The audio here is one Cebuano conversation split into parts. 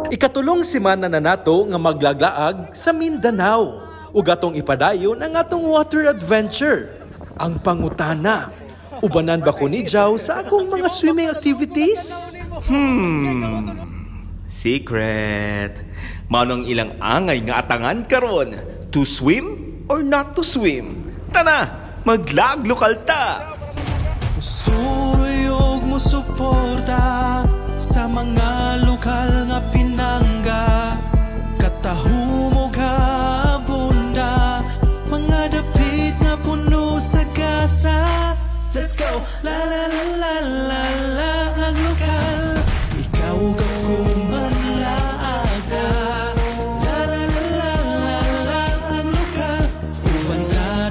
Ikatulong semana na nato nga maglaglaag sa Mindanao ug atong ipadayon ang atong water adventure. Ang pangutana, ubanan ba ko ni Jow sa akong mga swimming activities? Secret. Manong ilang angay nga atangan karon, to swim or not to swim? Tana, maglaag lokal ta. Suruyog mo suporta sa mga lokal nga pinangga. Katahumo ka bunda, mga dapit nga puno sa gasa. Let's go! La la la la la la ang lokal. Ikaw ka kumanlaaga. La la la la la la ang lokal. Uban nga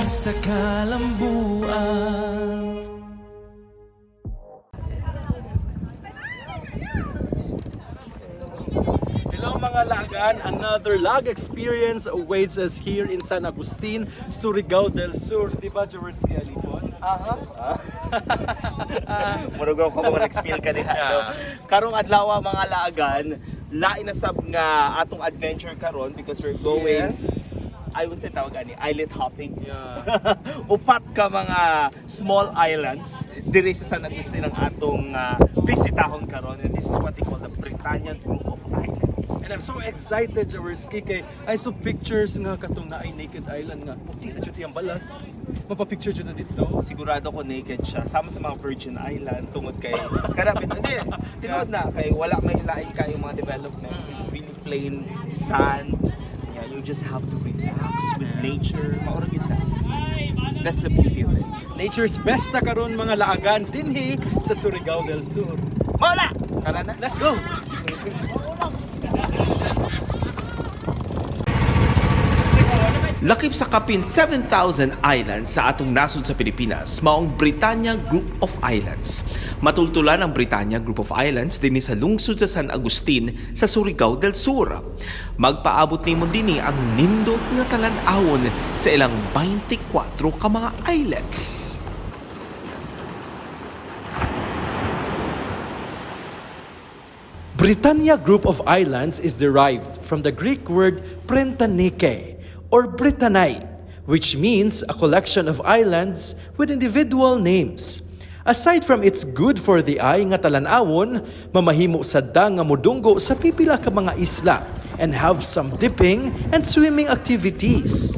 sa kalambuan. Hello, mga lagan! Another lag experience awaits us here in San Agustin, Surigao del Sur. Di ba, Jaworski Alipon? Aha. Murag ako mga nag-spill ka diha, no? Karong adlaw, mga laagan, lain na sab nga atong adventure karon because we're going, I would say tawag ani islet hopping. Upat ka mga small islands diri sa San Agustin ang atong bisitahon karon, and this is what they call the Britannia Group of Islands. And I'm so excited, Jaworski, kay I saw pictures nga katong naay Naked Island nga puti na jud iyang balas. Mapapicture jud na dito. Sigurado ko naked siya. Sama sa mga Virgin Island tungod kay kanapit. Hindi, tinuod na kay wala may lain kayong mga developments. It's really plain sand. Yeah, you just have to relax with nature. Mauro gyud na. That's the beauty of it. Nature's best na karon, mga laagan, dinhi sa Surigao del Sur. Mao na! Tara na. Let's go! Lakip sa kapin 7,000 islands sa atong nasod sa Pilipinas, maong Britannia Group of Islands. Matultulan ang Britannia Group of Islands dinhi sa lungsod sa San Agustin sa Surigao del Sur. Magpaabot nimo dinhi ang nindot nga talan-awon sa ilang 24 ka mga islets. Britannia Group of Islands is derived from the Greek word Prentanike or Britanai, which means a collection of islands with individual names. Aside from its good for the eye nga talan-awon, mamahimo sad nga mudunggo sa pipila ka mga isla and have some dipping and swimming activities.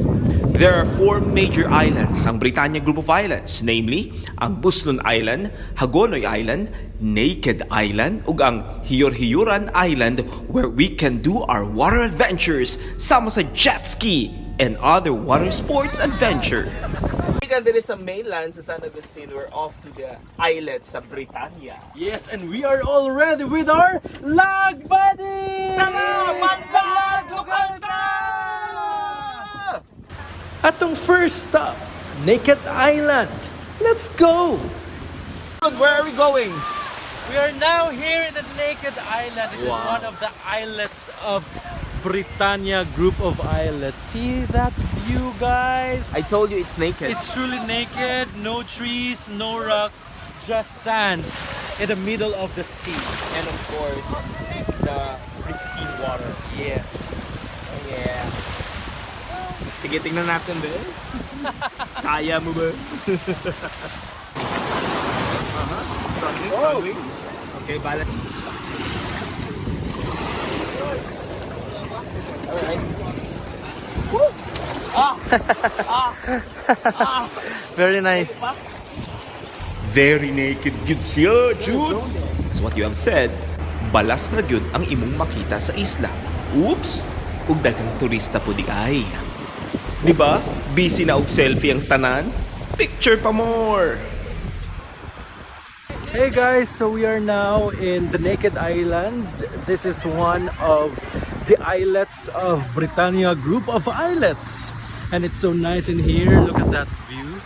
There are four major islands ang Britannia Group of Islands, namely ang Buslon Island, Hagonoy Island, Naked Island, ug ang Hiyor-Hiyuran Island, where we can do our water adventures sama sa jet ski and other water sports adventure. Gikan diri sa mainland sa San Agustin, we're off to the islets sa Britannia. Yes, and we are all ready with our lag buddy! Tara! Manlag lokal ta! Atong first stop, Naked Island. Let's go! Where are we going? We are now here in the Naked Island. This is one of the islets of Britannia Group of Islets. See that view, guys? I told you it's naked. It's truly naked, no trees, no rocks, just sand in the middle of the sea. And of course, the pristine water. Yes. Oh, yeah. Sige, tingnan natin ba? Kaya mo ba? Struggling, struggling. Okay, balance. Alright. Woo! Ah! Ah! Ah! Very nice. Very naked gyud siya, Jude. As what you have said, balas ra gyud ang imong makita sa isla. Oops! Ug daghang turista po di ay. Di ba? Busy na og selfie ang tanan. Picture pa more. Hey guys, so we are now in the Naked Island. This is one of the islets of Britannia Group of Islets. And it's so nice in here. Look at that view.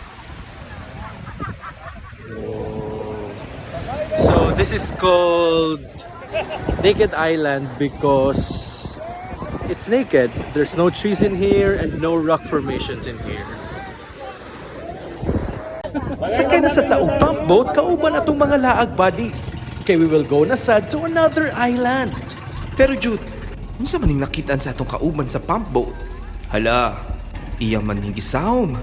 Whoa. So this is called Naked Island because it's naked. There's no trees in here and no rock formations in here. Sakay na sa taog pump boat kauban atong mga laag buddies. Kay we will go na sad to another island. Pero Jude, unsa man ning nakitaan sa atong kauban sa pump boat? Hala, iya man ning gisawom.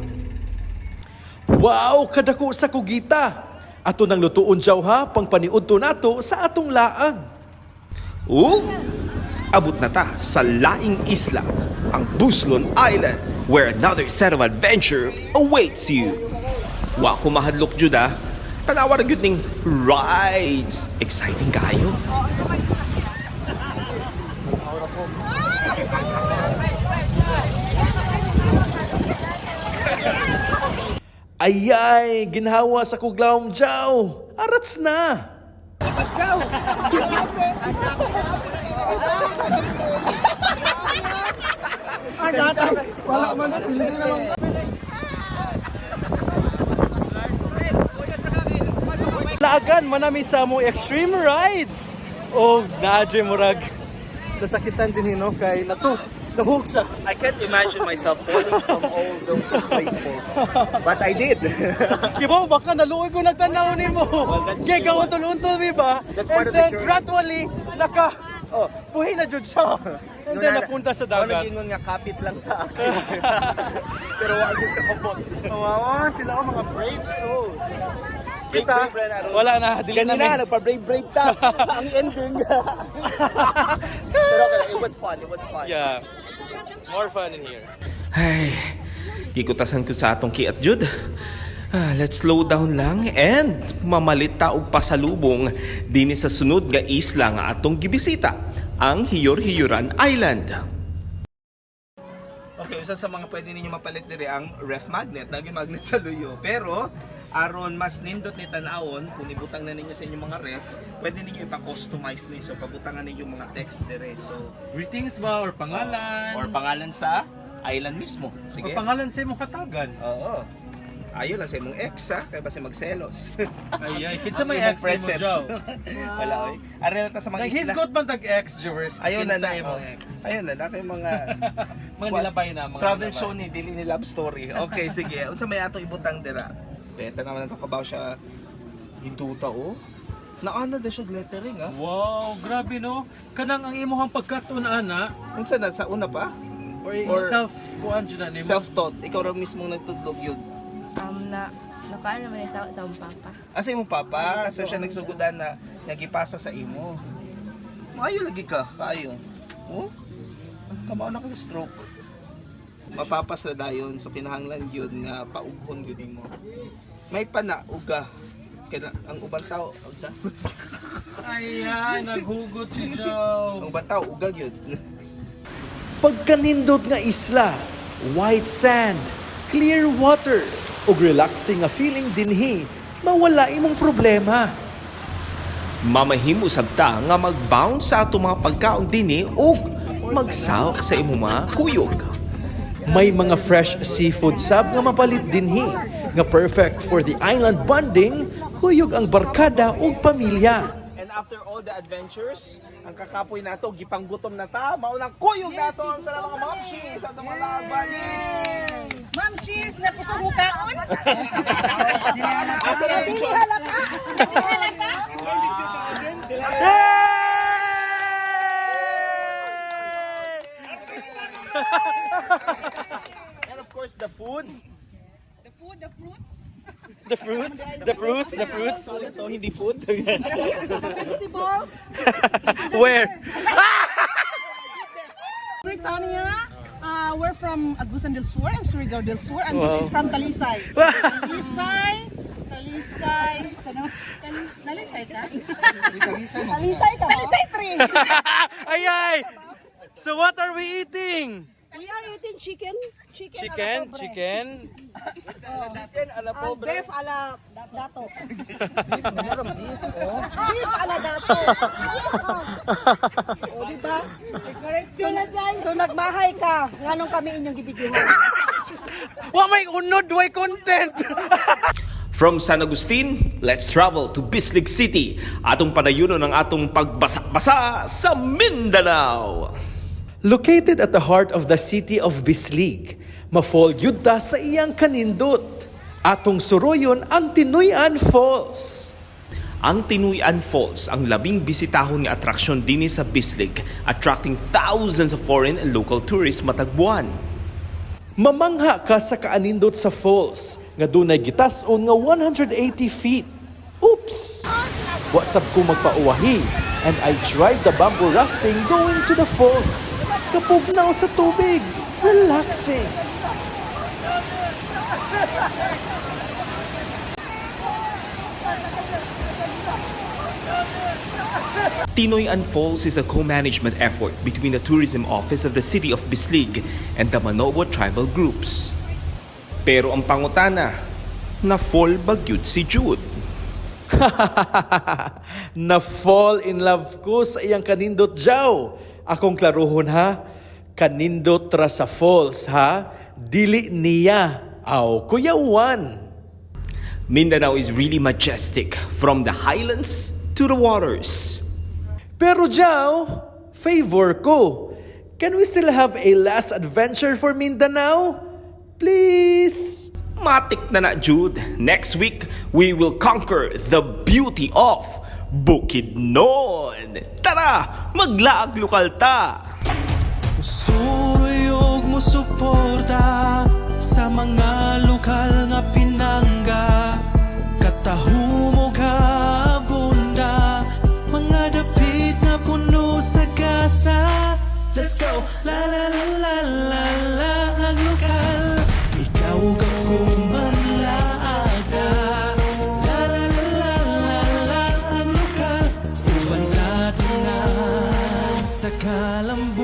Wow, kadako sa kugita. Ato nang lutuon jaw ha, pangpaniudto nato sa atong laag. Ug abot na ta sa laing isla, ang Buslon Island, where another set of adventure awaits you. Wa ko mahadlok jud ah. Tanawa ra gyud ning rides. Exciting kaayo. Ayay, ginhawa sa kuglawom jaw. Arats na. Laagan manami sa mo extreme rides. O naadyoy murag nasakitan din hino kay nato nahug sa I can't imagine myself falling from all those inflatables. But I did. Kibaw baka naluoy ko nagtanaw nimo. Well, that's Kay true. gawuntol-untol di ba? That's part And of the then journey. gradually naka oh, buhi na jud siya. And then napunta sa Ako dagat. nag-ingon nga kapit lang sa akin. Pero wa gyud kakabot. Wow, sila ang mga brave souls. Kita, Brave, brave na ron. wala na, dili na Ganina, mi. nagpa-brave-brave ta. Ang ending. Pero okay lang, it was fun. It was fun. Yeah. More fun in here. Ay, gikutasan ko sa atong kiat jud. Ah, let's slow down lang and mamalit ta og pasalubong dinhi sa sunod nga isla nga atong gibisita, ang Hiyor-Hiyoran Island. Okay, usa sa mga pwede ninyo mapalit diri ang ref magnet, naging magnet sa luyo. Pero aron mas nindot ni tan-awon, kung ibutang na ninyo sa inyong mga ref, pwede ninyo ipa-customize ni. So pabutangan ninyo mga text dire. So Greetings ba or pangalan? or pangalan sa island mismo. Sige. Or pangalan sa imong katagan. Oo. Ayo lang sa imong ex ha, kay basi magselos. Ay ay, kinsa may Ang imong ex nimo present. Jow? Wala oy. Ari na ta sa mga Like isla. hisgot man tag ex Jowers. Ayaw na kinsa na. imong Oh. ex. Ayaw na na kay mga Mga nilabay na, mga travel nilabay. show ni dili ni love story. Okay, sige. Unsa may ato ibutang dira? Beta naman ang kabaw siya gintuta oh. Naana na siya glittering ah. Wow, grabe no. Kanang ang imong pagkaton ana Unsa na sa una pa? or self kuan jud na nimo. Self-taught. Ikaw ra mismo nagtudlog yun. Na nakaan naman yung sa akong papa. Asa imong papa? So siya nagsugudan na nagipasa sa imo. Maayo lagi ka, kaayo. Oh? Kamao na ka sa stroke. Mapapas na dayon so kinahanglan gyud nga paughon gyud nimo. May pana uga. Kaya ang ubang tao, unsa? Ayan, naghugot si Joe. Ang ubang tao uga gyud. Pagkanindot nga isla, white sand, clear water, ug relaxing nga feeling dinhi, mawala imong problema. Mamahimo sab ta nga mag-bounce sa atong mga pagkaon dinhi ug magsawak sa imong mga kuyog. May mga fresh seafood sab nga mapalit dinhi, nga perfect for the island bonding, kuyog ang barkada ug pamilya. And after all the adventures, ang kakapoy nato gipanggutom na ta, mao nang kuyog nato ang sa mga momshies at mga love bunnies. Ma'am, cheese! Nakusog mo kaon? Asa na Dili halata! Dili halata! And of course the food. The food, the fruits, The fruits, the fruits, the fruits. Ito hindi food. the vegetables. Where? Britannia, we're from Agusan del Sur and Surigao del Sur, and this is from Talisay. Talisay, Talisay, ano? Talisay ka? Talisay ka Talisay tree! Ay ay! So what are we eating? We are eating chicken. Chicken, Chicken, a la pobre. chicken. Chicken ala Ang beef a la dato. Beef a la dato. O, di ba? So, nagmahay ka. Nganong kami inyong gibigyan? Wa may unod, way content. From San Agustin, let's travel to Bislig City. Atong padayunon ang atong pagbasa-basa sa Mindanao. Located at the heart of the city of Bislig, mafall gyud ta sa iyang kanindot. Atong suroyon ang Tinuy-an Falls. Ang Tinuy-an Falls ang labing bisitahon nga atraksyon dinhi sa Bislig, attracting thousands of foreign and local tourists matag buwan. Mamangha ka sa kaanindot sa falls nga dunay gitas-on nga 180 feet. Oops! Wa sab ko magpauwahi and I tried the bamboo rafting going to the falls. Kapugnaw sa tubig. Relaxing. Tinoy-an Falls is a co-management effort between the tourism office of the city of Bislig and the Manobo tribal groups. Pero ang pangutana, na-fall ba gyud si Jude? Na fall in love ko sa iyang kanindot, Jaw. Akong klaruhon ha, kanindot ra sa falls ha, dili niya. Aw, kuyawan. Mindanao is really majestic, from the highlands to the waters. Pero Jaw, favor ko. Can we still have a last adventure for Mindanao? Please? Matik na na, Jude. Next week, we will conquer the beauty of Bukidnon. Tara, maglaag lokal ta! Suruyog mo suporta sa mga lokal nga pinangga. Katahumo ka bunda, mga dapit nga puno sa gasa. Let's go! La la la la la la ang lokal. Ikaw ka kumanlaaga. La la la la la la ang lokal. Uban ka sa kalam.